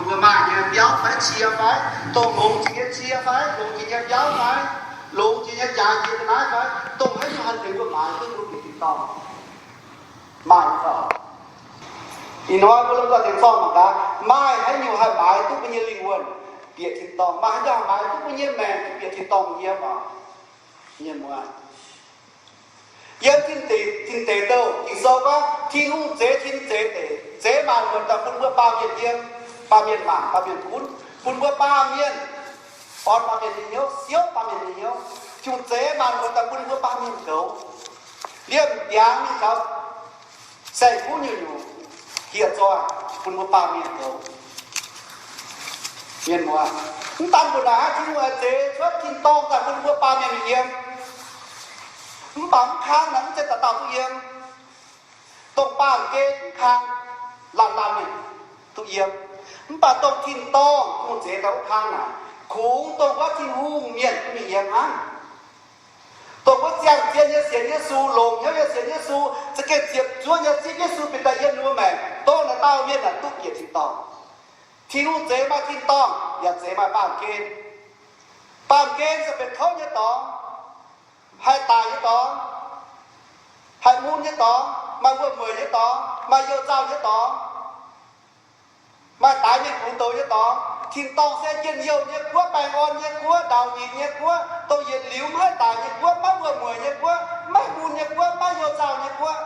Mbuo maaih nyei biauv fai cie fai, dongh longx jiex nyei cie fai, longx jiex nyei biauv fai, longx jiex nyei jaax jiex ga'naaiv fai, dongh haaix nyungc haih tengx mbuo maaiz duqv mbuo bieqc tin-dorngh? Maaih oc. Ih hnoi mbuo lomh nzoih tengx zorqv mangc gaax, maaih haaix nyungc haih maaiz duqv mbuo nyei lingh wuonh bieqc tin-dorngh? Maaih haaix nyungc haih maaiz duqv mbuo nyei maengc bieqc tin-dorngh yiem oc? Mienh muoz, yiem Tin Deic, Tin Deic Douh Ging-Sou gorngv, Tin-Hungh zeix cin zeix deic, zeix maanc muotc daaih bun mbuo baamh mienh yiem, baamh mienh mangc, baamh mienh gunv, bun mbuo baamh mienh orn baamh mienh nyei hnyouv, siouv baamh mienh nyei hnyouv. Tin-Hungh zeix maanc muotc daaih bun mbuo baamh mienh goux. Liemh ndiangx mingh taux saeng-kuv nyungc-nyungc hieh zoih bun mbuo baamh mienh goux. Mienh muoz, mv daan mbuo naaic hnangv, Tin-Hungh zeix cuotv tin-dorngh daaih bun mbuo baamh mienh mingh yiem. Mv baac mv kang naaic mv zeiz dauh dauh duqv yiem. Dongh baamh gen mv kang, laanh laanh mienh duqv yiem. Mv baac dongh tin-dorngh Tin-Hungh zeix daaih wuov kang naaic, kungx dongh wuov Tin-Hungh mienh mingh yiem hnangv. Dongh wuov ziangh zien nyei sienx Yesu, longc hnyouv nyei sienx Yesu, za'gengh ziepc zuoqv nyei zipv Yesu bieqc daaih yiem ninh mbuo maengc, dongh naaic dauh mienh naaic duqv bieqc tin-dorngh. Tin-Hungh zeix maaih tin-dorngh, yaac zeix maaih baamh gen. Baamh gen se benx kouv nyei dorngx, haih daic nyei dorngx, haih mun nyei dorngx, maaih wuom-mueic nyei dorngx, maaih you-nzauh nyei dorngx, maaih daix mienh gux douc nyei dorngx. Tin-dorngh se njien-youh nyei guoqv, baengh orn nyei guoqv, ndaauc nyitc nyei guoqv, dongh yietc liuz maiv daic nyei guoqv, maiv wuom-mueic nyei guoqv, maiv mun nyei guoqv, maiv you-nzauh nyei guoqv.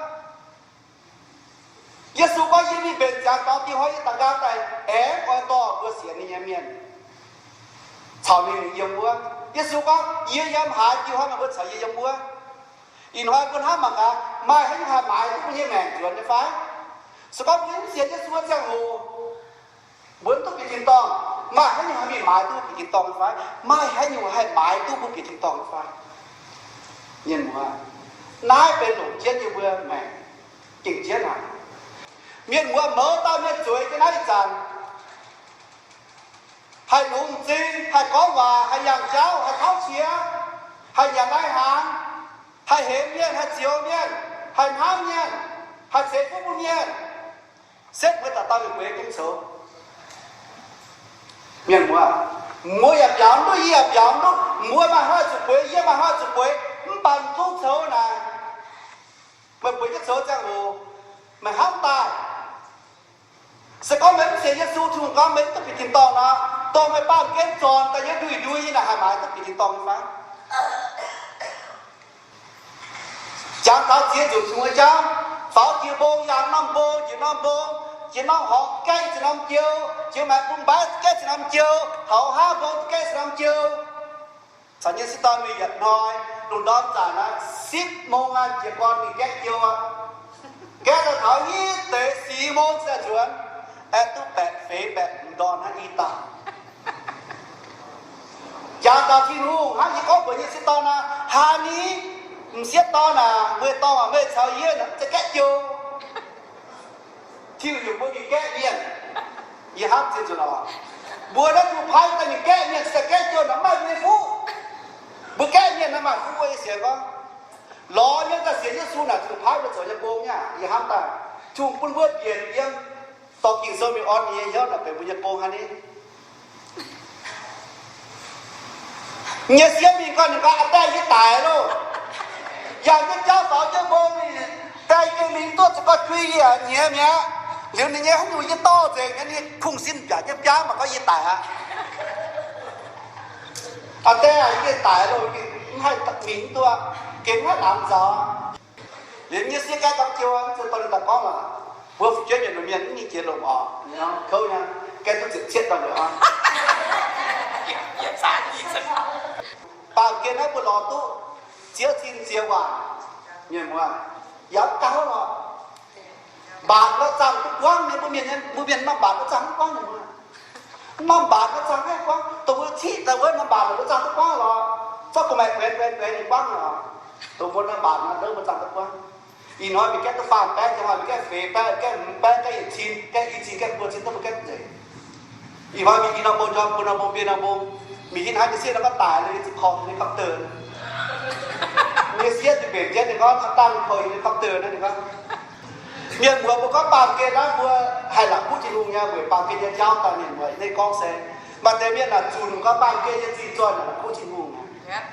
Yesu gorngv, yie mingh mbenc ziangx dorngx, diev hnoi yie daaih nqaang daaih aengx oix dorh mbuo sienx ninh nyei mienh caux ninh yiem wuov. Yesu gorngv, yie yiem haaix, diev hnoi meih mbuo caux yie yiem wuov. Ih hnoi mbuo hnamv mangc gaax, maaih haaix nyungc haih maaiz duqv mbuo nyei maengc nzuonx nyei fai? Se gorngv mbuo mv sienx Yesu wuov ziangh hoc, mbuo mv duqv bieqc tin-dorngh. Maaih haaix nyungc haih mingh maaiz duqv bieqc tin-dorngh nyei fai? Maaih haaix nyungc haih maaiz duqv mbuo bieqc tin-dorngh nyei fai? Mienh muoz, naaiv benx longc jienv yie mbuo maengc gengh jienv haic. Mienh muoz, mouz dauh mienh zueiz jienv naaiv ih zanc, haih longx m'zing, haih gorngv waac, haih yangh jauv, haih tauv qiex, haih nyanc lai-hnaangx, haih hemx mienh, haih zioux mienh, haih hnamv mienh, haih ceix fuqv bun mienh. Setv mbuo dauh dauh ninh bueix jienv coux. Mienh muoz, mbuo yaac biaux duqv, yie yaac biaux duqv. Mbuo maaih hnoi zuqc bueix, yie maaih hnoi zuqc bueix, mv baac m'zungv coux naaic, meih bueix jienv coux ziangh hoc, meih hnamv daaih, se gorngv meih mv sienx Yesu, Tin-Hungh gorngv meih mv duqv bieqc tin-dorngh nor, dongh meih baamh gen zornc daaih nyei ndui-ndui nyei naaic haih maaiz duqv bieqc tin-dorngh nyei fai? Jangx taux ziex nzunc Tin-Hungh nyei jauv, faaux jiex mbong, yangh norm mbong, jiex norm mbong, jiex norm horngz, gaeqv ziex norm jiou, jiex maengx bung mbaaix gaeqv ziex norm jiou, taux haav mbong gaeqv ziex norm jiou. Caux nyei sieqv dorn mingh yietc hnoi, lungh ndorm zanc aqv, sipv mong aqv, jiez gorn mingh gaeqv jiou aqv. Gaeqv daaih taux hitv deix sic mong ziangh nzuonx, aengx duqv baeqc feix baeqc hmz ndorn hnangv i dauh. Jangx taux Tin-Hungh hnangv yie gorngv mbuox nyei sieqv dorn aqv, haaix nyungc m'sieqv dorn aac, meih dorngc aac, meih caux yie naaic mv zeiz gaeqv jiou. Tin-Hungh heuc mbuo mingh gaeqv mienh. Yie hnamv zien nzunc oc. Mbuo naaiv Tin-Hungh paaiv daaih mingh gaeqv mienh, se daaih gaeqv jiou naaic mv maaih mbuo nyei fuqv. Mbuo gaeqv mienh naaiv maaih fuqv wuov, yie sienx gorngv. Lorz mienh daaih sienx Yesu naaic, Tin-Hungh paaiv mbuo zoux nyei gong nyei aqv. Yie hnamv daaih Tin-Hungh bun mbuo mbienc yiem dorh Ging-Sou mingh orn ninh nyei hnyouv naaic benx mbuo nyei gong haic ni. Nyei sieqv mingh gorngv, ninh gorngv, Aa die, yie daic loh. Yangh jienv jauv faaux jienv mbong, die gengh mingh duqv zuqc gorx-guei yie nyiex mi'aqv. Liuz ninh nyei haaix nyungc yie dorh nzengc nyei, ninh kungx sin mbiaauc jienv biauv mangc gorngv yie daic aqv. Aa die aac, yie daic loh, mv haih mingh duqv, gengh mv haih laangz zaux. Liuz nyei sieqv gaeqv gapv jiou, mv zeiz dorh ninh daaih gorngv lorqc. Mbuo fu'jueiv mienh, mienh mv ningh jiex lomc oc, kouv nyei, gaeqv duqv ziepc cietv daaih liuz aqv. Baamh gen naaiv mbuo lorz duqv ziex cin ziex waanc, mienh muoz, yaac mv gauh lorqc. Mbaatc lorz zaangh duqv buangv nyei, mbuo mienh, mbuo mienh maaih mbaatc lorz zaangh mv buangv nyei muoz. Mv maaih mbaatc lorz zaangh mv buangv, dongh mbuo ciqv daaih wuov maaih mbaatc lorz zaangh duqv buangv lorqc. Zorqv gu'maeqc guaix guaix guaix ninh buangv lorqc. Dongh mbuo maaih mbaatc nor, ndouv mbuo zaangh duqv buangv. Ih hnoi mingh gaeqv duqv faam baeqv, ih hnoi mingh gaeqv feix baeqv, gaeqv hmz baeqv, gaeqv yietc cin, gaeqv i cin, gaeqv buo cin, dongh mbuo gaeqv nzengc. Ih hnoi mingh i norm mbong, njormh bun norm mbong, biei norm mbong, mingh hin haaix nyei sieqv nor maiv daic, ninh zuqc korv ninh helicopter. Nyei sieqv zuqc mbenc jienv ninh gorngv, dangh korv ninh helicopter naaiv ninh gorngv. Mienh muoz mbuo gorngv baamh gen naaiv mbuo haih la'kuqv Tin-Hungh nyei, weic baamh gen nyei jauv daaih mienh muoz naaiv gorngv se maaih deix mienh naaic zunc gau baamh gen nyei zingh zoih naaic la'kuqv Tin-Hungh nyei.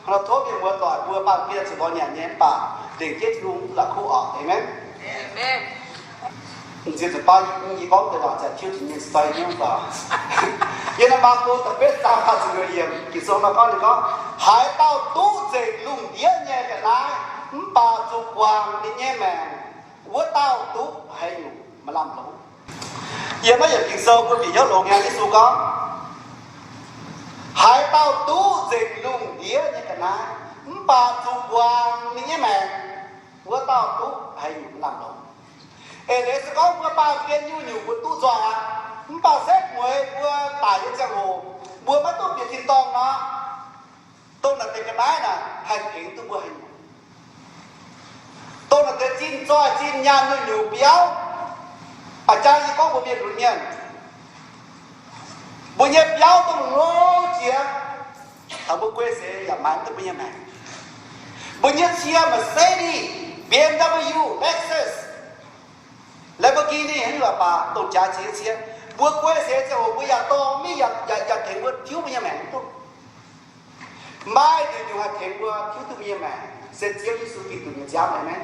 Hnangv nor tov mienh muoz doic mbuo baamh gen zuqc lorz nyanc nyei mv baac ndengc jienv Tin-Hungh mv la'kuqv oc. Aamen. M'ziex zuqc baav yie gorngv deix waac ziouc tiuv zuqc mienh zoi nyei mv baac yiem naaiv Maako da'betv zaang faah ziepc luoqc yiemc Ging-Sou nor gorngv, ninh gorngv, haaix dauh duqv nzengc lungh ndiev nyei ga'naaiv mv baac zuqc guangc ninh nyei maengc, wuov dauh duqv haaix nyungc maaih lamh longc. Yiem naaiv yiemc Ging-Sou mbuo bieqc hnyouv longx nyei. Yesu gorngv, haaix dauh duqv nzengc lungh ndiev nyei ga'naaiv mv baac zuqc guangc ninh nyei maengc, wuov dauh duqv haaix nyungc maaih lamh longc. Eix leiz se gorngv mbuo baamh gen nyungc-nyungc mbuo duqv nzoih aqv, mv baac setv mueiz mbuo daic nyei ziangh hoc mbuo maiv duqv bieqc tin-dorngh nor, dongh naaic deix ga'naaiv naaic haih tengx duqv mbuo haaix nyungc? Dongh naaic deix zinh zoih zinh nyaanh nyungc-nyungc biauv, a'jang yie gorngv mbuox mienh lunx mienh, mbuo nyei biauv dongh hlo jiex, taux mbuo guei seix yaac maaiz mv duqv mbuo nyei maengc. Mbuo nyei cie Mercedes, B M W, Lexus, Lamborghini, haaix nyungc baac dongh jaax ziex cie, mbuo guei seix ziangh hoc mbuo yaac dorh mingh, yaac tengx mbuo tiuv mbuo nyei maengc mv duqv. Maiv nyungc-nyungc haih tengx mbuo tiuv duqv mbuo nyei maengc, se Ziouv Yesu Giduc nyei nziaamv. Aamen.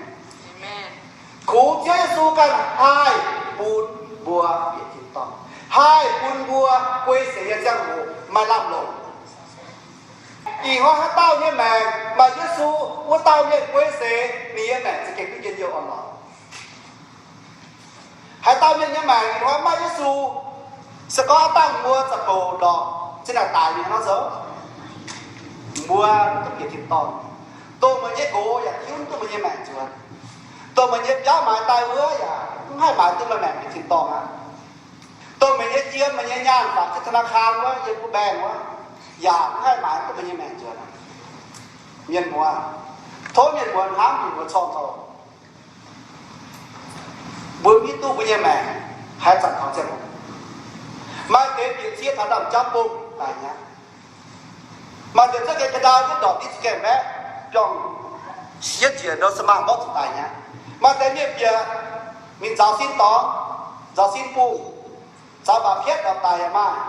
Kungx Ziouv Yesu ganh haih bun mbuo bieqc tin-dorngh, haih bun mbuo guei seix nyei ziangh hoc maaih lamh longc. Ih hnoi haaix dauh nyei maengc maaih Yesu, wuov dauh mienh guei seix ninh nyei maengc za'gengh duqv njien-youh orn-lorqc. Haaix dauh mienh nyei maengc ih hnoi maiv maaih Yesu, se gorngv haaix dauh mbuo za'gengh ndorpc zinh ndaangc daic mingh hnangv nor zoux, mbuo mv duqv bieqc tin-dorngh. Dongh meih nyei nqox yaac tiuv mv duqv meih nyei maengc nzuonx. Dongh meih nyei biauv maaiz daaih wuov yaac mv haih maaiz duqv meih maengc bieqc tin-dorngh aqv. Dongh meih nyei yiem, meih nyei nyaanh faatv jienv ธนาคาร wuov, yiem gu mbaengh wuov, yaac mv haih maaiz duqv meih nyei maengc nzuonx aqv. Mienh muoz, tov mienh muoz hnamv mienh muoz corng zoux. Mbuo mv hiuv duqv mbuo nyei maengc haaix zanc taux ziangh hoc. Maaih deix bieqc cie taux ndaamv-jauv bung daic mi'aqv. Maaih deix za'gengh ga'ndau jienv ndorpc diqv za'gengh mbaeqv, biorngh siev njiec ndo se maah mborqv zuqc daic mi'aqv. Maaih deix mienh bieqc mingh nzaaux sin dorngx, nzaaux sin bung, nzaaux mbaac pietv ndorpc daic yaac maaih.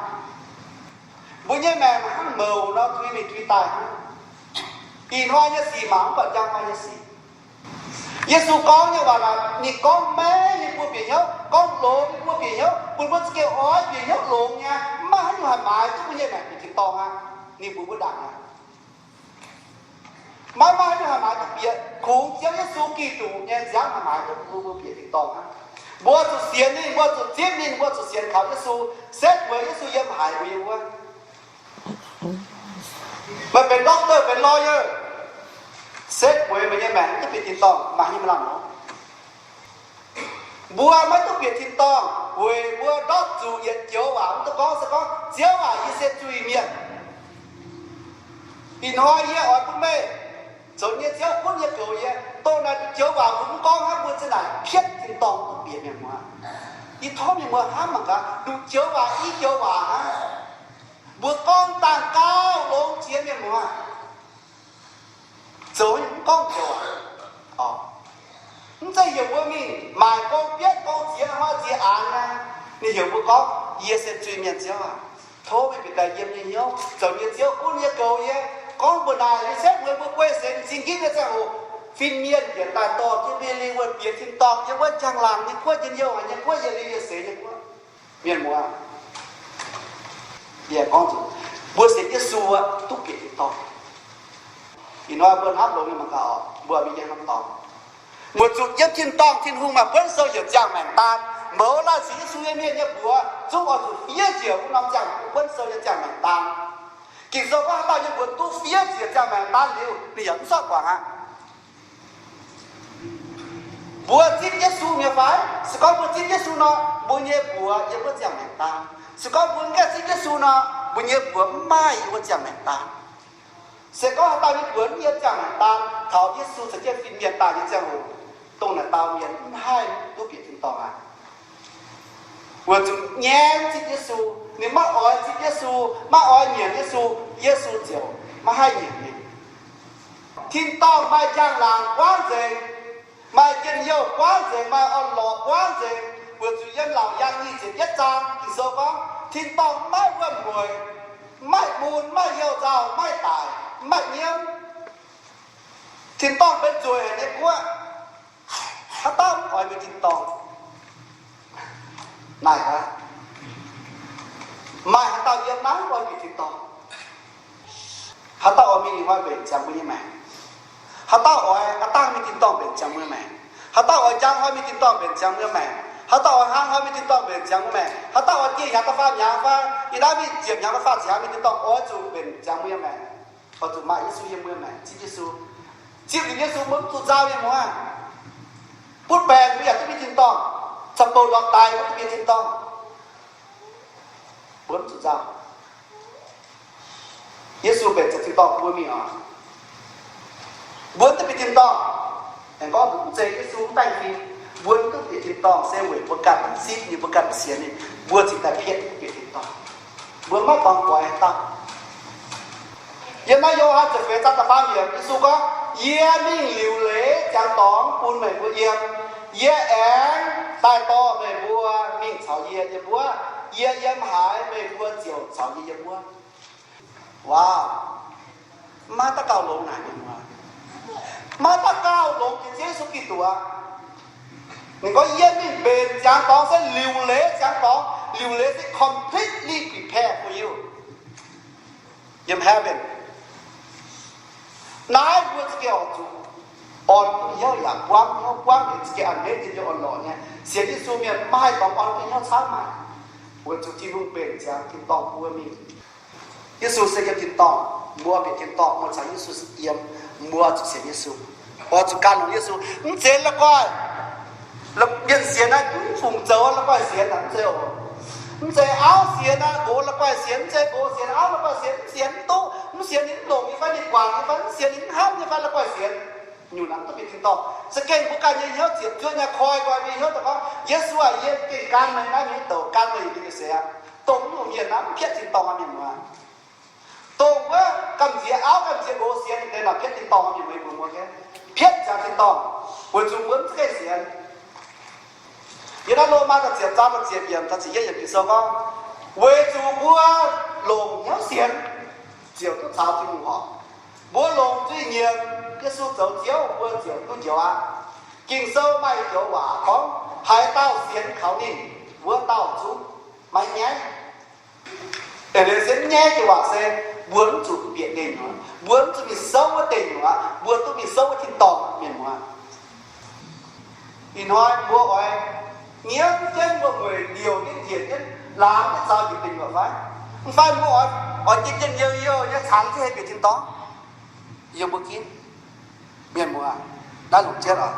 Mbuo nyei maengc hnangv mouc nor, tui mingh tui daaih hnangv. Ih hnoi nyei sic mangc mv baac njang hnoi nyei sic. Yesu gorngv nyei waac naaic, ninh gorngv maiv ninh mbuo bieqc hnyouv, gorngv longx ninh mbuo bieqc hnyouv, bun mbuo za'gengh oix bieqc hnyouv longx nyei, maiv maaih haaix nyungc haih maaiz duqv mbuo nyei maengc bieqc tin-dorngh aqv. Ninh mbuox mbuo ndaangc aqv. Maiv maaih haaix nyungc haih maaiz duqv bieqc, kungx Ziouv Yesu Giduc nyei nziaamv haih maaiz duqv mbuo, mbuo bieqc tin-dorngh aqv. Mbuo zuqc sienx ninh, mbuo zuqc zipv ninh, mbuo zuqc sienx kaux Yesu, setv mueiz Yesu yiem haic mbuo nyei wuov. Meih benx doctor, benx lawyer, setv mueiz meih nyei maengc mv duqv bieqc tin-dorngh, maaih haaix nyungc maaih lamh longc? Mbuo maiv duqv bieqc tin-dorngh weic mbuo ndortv zuqc yietc joux waac mv duqv gorngv, se gorngv, Ziouv aac, yie se zuiz-mienh. Ih hnoi yie oix bun meih zoux yie nyei Ziouv, gunv yie nyei goux yie. Dongh naaic joux waac mbuo mv gorngv hnangv, mbuo za'naaic pietv tin-dorngh duqv bieqc, mienh muoz. Yie tov mienh muoz hnamv mangc gaax, nduqc joux waac i joux waac hnangv. Mbuo gorngv dangh gauh longx jiex, mienh muoz. Zoux mv gorngv joux waac. Mv zeiz heuc mbuo mingh maaic gong bietv gong ziex hnoi ziex aanx naaiv. Ninh heuc mbuo gorngv, yie se zuiz-mienh, Ziouv aac, tov meih bieqc daaih yiem yie nyei hnyouv, zoux yie nyei Ziouv, gunv yie, goux yie. Gorngv mbuo naaic, yie setv mueiz mbuo guei seix m'zing ginv nyei ziangh hoc, fin-mienh bieqc daaih dorh jienv mbuo, lingh wuonh bieqc tin-dorngh, yiem wuov njang-laangc nyei guoqv, njien-youh haic nyei guoqv, yietc liuz yietc seix nyei guoqv. Mienh muoz, yie gorngv zuqc mbuo sienx Yesu duqv bieqc tin-dorngh. Ih hnoi mbuo hnamv longx nyei mangc gaax oc, mbuo mingh yiem norm dorngx. Weic zuqc yiem tin-dorngh Tin-Hungh maaih buonv sou heuc ziangh maengc daan. Mouz laanh sienx Yesu nyei mienh nyei mbuox zungv oix zuqc fiev njiec wuov norm ziangh buonv sou nyei ziangh maengc daan. Ging-Sou gorngv haaix dauh nyei mbuox duqv fiev njiec ziangh maengc daan liuz, ninh yaac mv sortv guangc aqv. Mbuo zipv Yesu nyei fai? Se gorngv mbuo zipv Yesu nor, mbuo nyei mbuox yiem wuov ziangh maengc daan. Se gorngv mbuo mv gaengh zipv Yesu nor, mbuo nyei mbuox mv maaih yiem wuov ziangh maengc daan. Se gorngv haaix dauh nyei mbuox mv yiem ziangh maengc daan, taux Yesu caux jienv fin-mienh daaih nyei ziangh hoc, dongh naaic dauh mienh mv haih duqv bieqc tin-dorngh aqv. Weic zuqc nyaiv zipv Yesu, ninh maiv oix zipv Yesu, maiv oix nyiemc Yesu, Yesu ziouc maiv haih nyiemc ninh. Tin-dorngh maaih njang-laangc guaaiv nzengc. Maaih njien-youh buangv nzengc, maaih orn-lorqc buangv nzengc, weic zuqc yiem Laauc Yaangh nyic ziepc yietv zaang Ging-Sou gorngv, tin-dorngh maiv wuom-mueic, maiv mun, maiv you-nzauh, maiv daic, maiv nyiemv. Tin-dorngh benx nzueic haic nyei guoqv. Haaix dauh mv oix mingh tin-dorngh? Naaic aqv. Maaih haaix dauh yiem naaiv mv oix mingh tin-dorngh? Haaix dauh oix mingh ih hnoi mbenc ziangx mbuo nyei maengc? Haaix dauh oix aav dangh mingh tin-dorngh mbenc ziangx mbuo nyei maengc? Haaix dauh oix njang hnoi mingh tin-dorngh mbenc ziangx mbuo nyei maengc? Haaix dauh oix hnaang hnoi mingh tin-dorngh mbenc ziangx mbuo nyei maengc? Haaix dauh oix dieh hnyangx da'faam hnyangx fai yie naaiv mingh ziepc hnyangx da'faam ziepc hnyangx mingh tin-dorngh oix zuqc mbenc ziangx mbuo nyei maengc. Oix zuqc maaih Yesu yiem mbuo nyei maengc, zipv Yesu. Zipv liuz Yesu mbuo mv zuqc nzauh nyei muoz. Butv baengc mbuo yaac duqv mingh tin-dorngh. Caux bouh ndortv daic mbuo duqv mingh tin-dorngh. Mbuo mv zuqc nzauh. Yesu mbenc ziangx tin-dorngh bun mbuo mingh oc. Mbuo mv duqv bieqc tin-dorngh. Aengx gorngv mv zeiz Yesu mv daaih fih, mbuo mv duqv bieqc tin-dorngh se weic mbuo ganh zipv nyei, mbuo ganh sienx nyei, mbuo cingx daaih pietv bieqc tin-dorngh. Mbuo maiv dorngx goix haaix dauh. Yiem naaiv Yo^han ziepc feix zaang da'faam yiemc, Yesu gorngv, Yie mingh liuc leiz ziangx dorngx bun meih mbuo yiem. Yie aengx daaih dorh meih mbuo mingh caux yie yiem wuov. Yie yiem haaix, meih mbuo ziouc caux yie yiem wuov. Waac, maiv dauh gauh longx naaic nyei muoz. Maiv dauh gauh longx jiex Ziouv Yesu Giduc aqv. Ninh gorngv, Yie mingh mbenc ziangx dorngx se liuc leiz ziangx dorngx. Liuc leiz se completely prepare for you. Yiem heaven. Naaiv mbuo za'gengh oix zuqc orn duqv hnyouv yaac buangv hnyouv, buangv yietc za'gengh a'hneiv nyei orn-lorqc nyei. Sienx Yesu mienh maaih dorngx orn duqv hnyouv camv maah. Weic zuqc Tin-Hungh mbenc ziangx tin-dorngh bun mbuo mingh. Yesu se yiem tin-dorngh, mbuo bieqc tin-dorngh, mbuo caux Yesu yiem, mbuo zuqc sienx Yesu. Mbuo zuqc gan longx Yesu. Mv zeiz la'guaih mienh sienx naaiv, mv fungc zoux la'guaih sienx naaic, mv zeiz oc. Mv zeiz auv sienx naaic, nqox la'guaih sienx, mv zeiz nqox sienx auv la'guaih sienx, mv sienx mv duqv, mv sienx ninh mv longc nyei fai ninh guangc nyei fai mv sienx ninh mv hnamv nyei fai la'guaih sienx. Nyungc naaic duqv bieqc tin-dorngh. Se gengh mbuo ganh nyei hnyouv ziepc zuoqv nyei, koi nqoi mbuo nyei hnyouv daaih gorngv, Yesu aac, yie gengh gan meih naaiv nyei douc, gan meih yietc liuz seix aqv. Dongh mv longc mienh naaiv mv pietv tin-dorngh aqv, mienh muoz. Dongh wuov gamh nziex auv gamh nziex nqox sienx deix naaic pietv tin-dorngh aqv, mienh muoz, mienh muoz. Pietv ziangx tin-dorngh, weic zuqc mbuo mv zeiz sienx. Yiem naaiv Lomaa da'ziepc zaang da'ziepc yiemc, da'ziepc yietv yiemc Ging-Sou gorngv, weic zuqc mbuo longc hnyouv sienx, ziouc duqv caux Tin-Hungh horpc. Mbuo longc zuiz-nyiemc Yesu zoux Ziouv, mbuo ziouc duqv njoux aqv. Ging-Sou maaih joux waac gorngv, haaix dauh sienx kaux ninh, wuov dauh zungv maiv nyaiv. Eix leiz se mv nyaiv nyei waac se, mbuo mv zuqc bieqc deic nyuoqc, mbuo mv zuqc mingh souv wuov deic nyuoqc, mbuo duqv mingh souv wuov tin-dorngh, mienh muoz. Ih hnoi mbuo oix nyiemv jienv wuom-mueic, liouc jienv, njiec jienv, laangz jienv zaux njiec deic nyuoqc fai? Mv fai mbuo oix, oix njien-youh youh nyei cangx jienv hei bieqc tin-dorngh? Yiem mbuo ginv, mienh muoz, naaiv longc jienv oc.